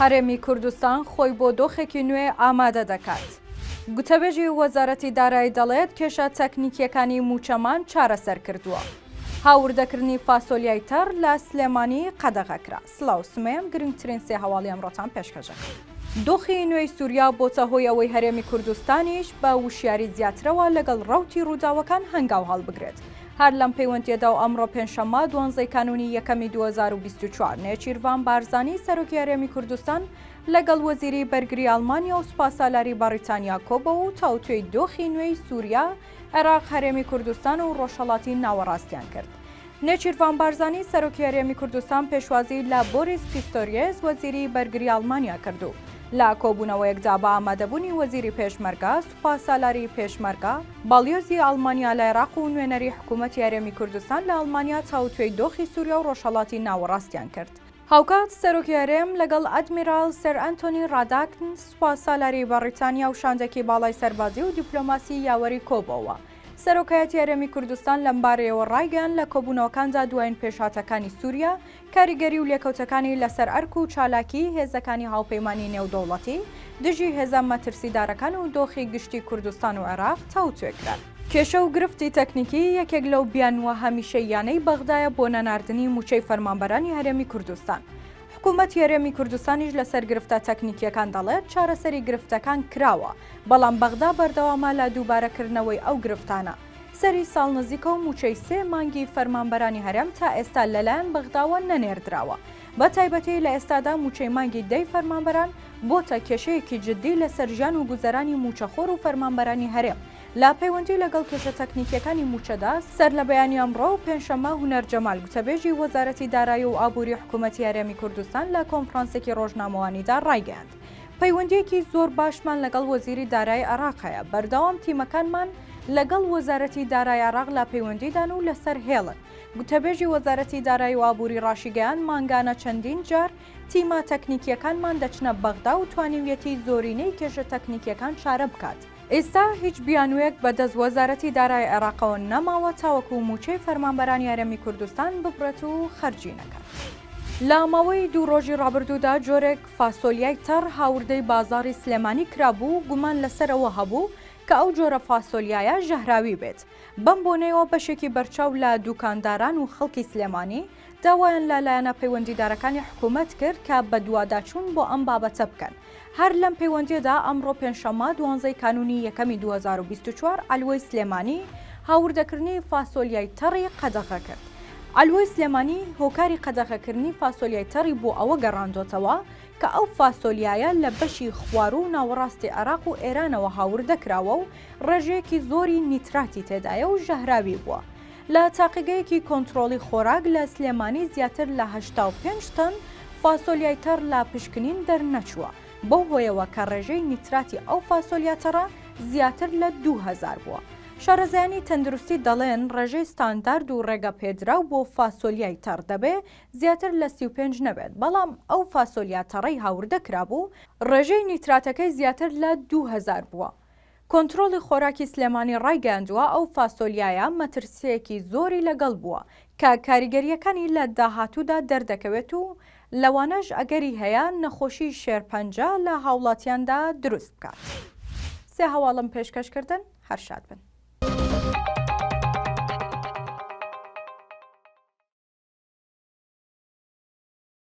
هەرێمی کوردستان خۆی بۆ دۆخێکی نوێ ئامادە دەکات. گوتەبێژی وەزارەتی دارایی دەڵێت، کێشە تەکنیکییەکانی مووچەمان چارەسەر کردووە. هاوردەکردنی فاسۆلیای تەڕ لە سلێمانی قەدەغە کرا. سڵاو، سمەیەم گرنگترین سێ هەواڵی ئەمڕۆتان پێشکەش دەکەم. دۆخی نوێی سووریا بۆتە هۆی ئەوەی هەرێمی کوردستانیش بە وشیاری زیاترەوە لەگەڵ ڕەوتی ڕووداوەکان هەنگاو هەڵبگرێت. هەر لەم پەیوەندییەدا و ئەمڕۆ پێنجشەممە دوانزەی کانوونی یەکەمی 2024 نێچیرڤان بارزانی سەرۆکی هەرێمی کوردستان لەگەڵ وەزیری بەرگری ئەڵمانیا و سوپاسالاری بەڕیتانیا کۆبەوە و تاوتوێی دۆخی نوێی سووریا، عێراق، هەرێمی کوردستان و ڕۆژهەڵاتی ناوەڕاستیان کرد. نێچیرڤان بارزانی سەرۆکی هەرێمی کوردستان پێشوازی لە بۆریس پیستۆریێس وەزیری بەرگری ئەڵمانیا کرد و لە کۆبوونەوەیەکدا بە ئامادەبوونی وەزیری پێشمەرگە، سوپاسالاری پێشمەرگە، باڵیۆزی ئەڵمانیا لە عێراق و نوێنەری حکوومەتی هەرێمی کوردستان لە ئەڵمانیا تاوتوێی دۆخی سووریا و ڕۆژهەڵاتی ناوەڕاستیان کرد. هاوکات سەرۆکی هەرێم لەگەڵ ئەدمیراڵ سێر ئەنتۆنی ڕاداکن سوپاسالاری بەڕیتانیا و شاندێکی باڵای سەربازی و دیپلۆماسی یاوەری کۆبۆوە. سەرۆکایەتی هەرێمی کوردستان لەمبارەیەوە ڕایگەیاند لە کۆبوونەوەکاندا دوایین پێشهاتەکانی سووریا، کاریگەری و لێکەوتەکانی لەسەر ئەرک و چالاکیی هێزەکانی هاوپەیمانی نێودەوڵەتی دژی هێزە مەترسیدارەکان و دۆخی گشتی کوردستان و عێراق تاوتوێ کران. کێشە و گرفتی تەکنیکی یەکێک لەو بیانووە هەمیشەییانەی بەغدایە بۆ نەناردنی مووچەی فەرمانبەرانی هەرێمی کوردستان. حکوومەتی هەرێمی کوردستانیش لەسەر گرفتە تەکنیکییەکان دەڵێت، چارەسەری گرفتەکان کراوە، بەڵام بەغدا بەردەوامە لە دووبارەکردنەوەی ئەو گرفتانە. سەری ساڵ نزیکە و مووچەی سێ مانگی فەرمانبەرانی هەرێم تا ئێستا لەلایەن بەغداوە نەنێردراوە. بە تایبەتی لە ئێستادا مووچەی مانگی دەی فەرمانبەران بۆتە کێشەیەکی جددی لەسەر ژیان و گوزەرانی مووچەخۆر و فەرمانبەرانی هەرێم. لە پەیوەندی لەگەڵ کێشە تەکنیکییەکانی مووچەدا، سەرلەبەیانی ئەمڕۆ پێنجشەممە هونەر جەمال گوتەبێژی وەزارەتی دارایی و ئابووری حکوومەتی هەرێمی کوردستان لە کۆنفرانسێکی ڕۆژنامەوانیدا ڕایگەیاند، پەیوەندییەکی زۆر باشمان لەگەڵ وەزیری دارایی عێراق هەیە، بەردەوام تیمەکانمان لەگەڵ وەزارەتی دارای عێراق لە پەیوەندیدان و لەسەر هێڵن. گوتەبێژی وەزارەتی دارایی و ئابووری ڕاشیگەیاند، مانگانە چەندین جار تیمە تەکنیکییەکانمان دەچنە بەغدا و توانیویەتی زۆرینەی کێشە تەکنیکییەکان چارە بکات. ئێستا هیچ بیانوویەک بەدەست وەزارەتی دارایی عێراقەوە نەماوە تاوەکو مووچەی فەرمانبەرانی هەرێمی کوردستان ببڕێت و خەرجی نەکات. لە ماوەی دوو ڕۆژی ڕابردوودا جۆرێک فاسۆلیای تەڕ هاوردەی بازاڕی سلێمانی کرابوو و گومان لەسەر ئەوە هەبوو کە ئەو جۆرە فاسۆلیایە ژەهراوی بێت، بەم بۆنەیەوە بەشێکی بەرچاو لە دوکانداران و خەڵکی سلێمانی داوایان لە لایەنە پەیوەندیدارەکانی حکومەت کرد کە بەدواداچوون بۆ ئەم بابەتە بکەن. هەر لەم پەیوەندییەدا ئەمڕۆ پێنجشەممە دوانزەی کانوونی یەکەمی 2024 عەلوەی سلێمانی هاوردەکردنی فاسۆلیای تەڕی قەدەغە کرد. عەلوەی سلێمانی هۆکاری قەدەغەکردنی فاسۆلیای تەڕی بۆ ئەوە گەڕاندۆتەوە کە ئەو فاسۆلیایە لە بەشی خواروو و ناوەڕاستی عێراق و ئێرانەوە هاوردە کراوە و ڕێژەیەکی زۆری نیتراتی تێدایە و ژەهراوی بووە. لە تاقیگەیەکی کۆنترۆڵی خۆراک لە سلێمانی زیاتر لە 85 تەن فاسۆلیای تەڕ لە پشکنین دەرنەچووە، بەو هۆیەوە کە ڕێژەی نیتراتی ئەو فاسۆلیا تەڕە زیاتر لە 2000 بووە. شارەزایانی تەندروستی دەڵێن ڕێژەی ستاندارد و ڕێگەپێدراو بۆ فاسۆلیای تەڕ دەبێ زیاتر لە 35 نەبێت، بەڵام ئەو فاسۆلیا تەڕەی هاوردە کرابوو ڕێژەی نیتراتەکەی زیاتر لە 2000 بووە. کۆنترۆڵی خۆراکی سلێمانی ڕایگەیاندووە، ئەو فاسۆلیایە مەترسییەکی زۆری لەگەڵ بووە، کە کاریگەرییەکانی لە داهاتوودا دەردەکەوێت و لەوانەش ئەگەری هەیە نەخۆشی شێرپەنجە لە هاوڵاتیاندا دروست بکات. سێ هەواڵم پێشکەش کردن، هەر شاد بن.